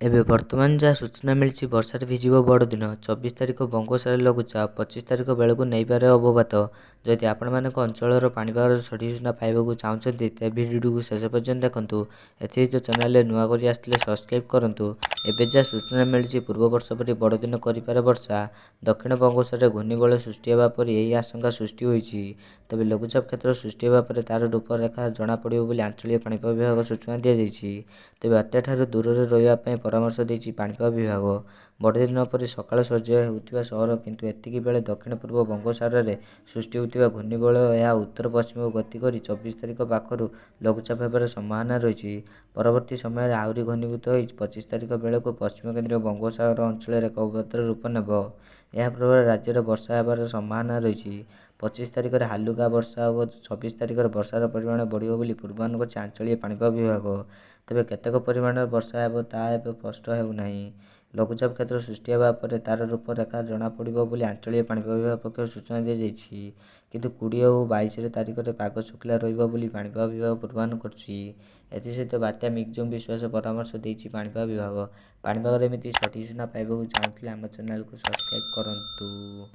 ଏବେ ବର୍ତ୍ତମାନ ଯାହା ସୂଚନା ମିଳିଛି, ବର୍ଷାରେ ଭିଜିବ ବଡ଼ଦିନ। 24 ତାରିଖ ବଙ୍ଗୋପସାଗରରେ ଲଘୁଚାପ, 25 ତାରିଖ ବେଳକୁ ନେଇପାରେ ଅବପାତ। ଯଦି ଆପଣମାନଙ୍କ ଅଞ୍ଚଳର ପାଣିପାଗର ସଠିକ୍ ସୂଚନା ପାଇବାକୁ ଚାହୁଁଛନ୍ତି, ତେବେ ଭିଡ଼ିଓଟିକୁ ଶେଷ ପର୍ଯ୍ୟନ୍ତ ଦେଖନ୍ତୁ। ଏଥିସହିତ ଚ୍ୟାନେଲରେ ନୂଆ କରି ଆସିଥିଲେ ସବସ୍କ୍ରାଇବ୍ କରନ୍ତୁ। ଏବେ ଯାହା ସୂଚନା ମିଳିଛି, ପୂର୍ବ ବର୍ଷ ପରି ବଡ଼ଦିନ କରିପାରେ ବର୍ଷା। ଦକ୍ଷିଣ ବଙ୍ଗୋପସାଗରରେ ଘୂର୍ଣ୍ଣିବଳୟ ସୃଷ୍ଟି ହେବା ପରେ ଏହି ଆଶଙ୍କା ସୃଷ୍ଟି ହୋଇଛି। ତେବେ ଲଘୁଚାପ କ୍ଷେତ୍ର ସୃଷ୍ଟି ହେବା ପରେ ତା'ର ରୂପରେଖା ଜଣାପଡ଼ିବ ବୋଲି ଆଞ୍ଚଳିକ ପାଣିପାଗ ବିଭାଗ ସୂଚନା ଦିଆଯାଇଛି। ତେବେ ବାତ୍ୟାଠାରୁ ଦୂରରେ ରହିବା ପାଇଁ ପରାମର୍ଶ ଦେଇଛି ପାଣିପାଗ ବିଭାଗ। ବଡ଼ଦିନ ପରି ସକାଳ ସୂର୍ଯ୍ୟୋଦୟ ହେଉଥିବା ସହର, କିନ୍ତୁ ଏତିକି ବେଳେ ଦକ୍ଷିଣ ପୂର୍ବ ବଙ୍ଗୋପସାଗରରେ ସୃଷ୍ଟି ହେଉଥିବା ଘୂର୍ଣ୍ଣିବଳୟ ଏହା ଉତ୍ତର ପଶ୍ଚିମକୁ ଗତି କରି 24 ତାରିଖ ପାଖରୁ ଲଘୁଚାପ ହେବାର ସମ୍ଭାବନା ରହିଛି। ପରବର୍ତ୍ତୀ ସମୟରେ ଆହୁରି ଘନୀଭୂତ ହୋଇ 25 ତାରିଖ ବେଳକୁ ପଶ୍ଚିମ କେନ୍ଦ୍ରୀୟ ବଙ୍ଗୋପସାଗର ଅଞ୍ଚଳରେ ଏକ ଅବପାତର ରୂପ ନେବ। ଏହା ପ୍ରଭାବରେ ରାଜ୍ୟରେ ବର୍ଷା ହେବାର ସମ୍ଭାବନା ରହିଛି। 25 ତାରିଖରେ ହାଲୁକା ବର୍ଷା ଓ 26 ତାରିଖରେ ବର୍ଷାର ପରିମାଣ ବଢ଼ିବ ବୋଲି ପୂର୍ବାନୁମାନ କରିଛି ଆଞ୍ଚଳିକ ପାଣିପାଗ ବିଭାଗ। ତେବେ କେତେକ ପରିମାଣର ବର୍ଷା ହେବ, ତାହା ଏବେ ସ୍ପଷ୍ଟ ହେଉନାହିଁ। ଲଘୁଚାପ କ୍ଷେତ୍ର ସୃଷ୍ଟି ହେବା ପରେ ତା'ର ରୂପରେଖା ଜଣାପଡ଼ିବ ବୋଲି ଆଞ୍ଚଳିକ ପାଣିପାଗ ବିଭାଗ ପକ୍ଷରୁ ସୂଚନା ଦିଆଯାଇଛି। କିନ୍ତୁ 20 ଓ 22 ତାରିଖରେ ପାଗ ଶୁଖିଲା ରହିବ ବୋଲି ପାଣିପାଗ ବିଭାଗ ପୂର୍ବାନୁମାନ କରୁଛି। ଏଥିସହିତ ବାତ୍ୟା ମିଗଜୁମ ବିଶ୍ୱାସ ପରାମର୍ଶ ଦେଇଛି ପାଣିପାଗ ବିଭାଗ। ପାଣିପାଗର ଏମିତି ସଠିକ୍ ସୂଚନା ପାଇବାକୁ ଚାହୁଁଥିଲେ ଆମ ଚ୍ୟାନେଲକୁ ସବସ୍କ୍ରାଇବ୍ କରନ୍ତୁ।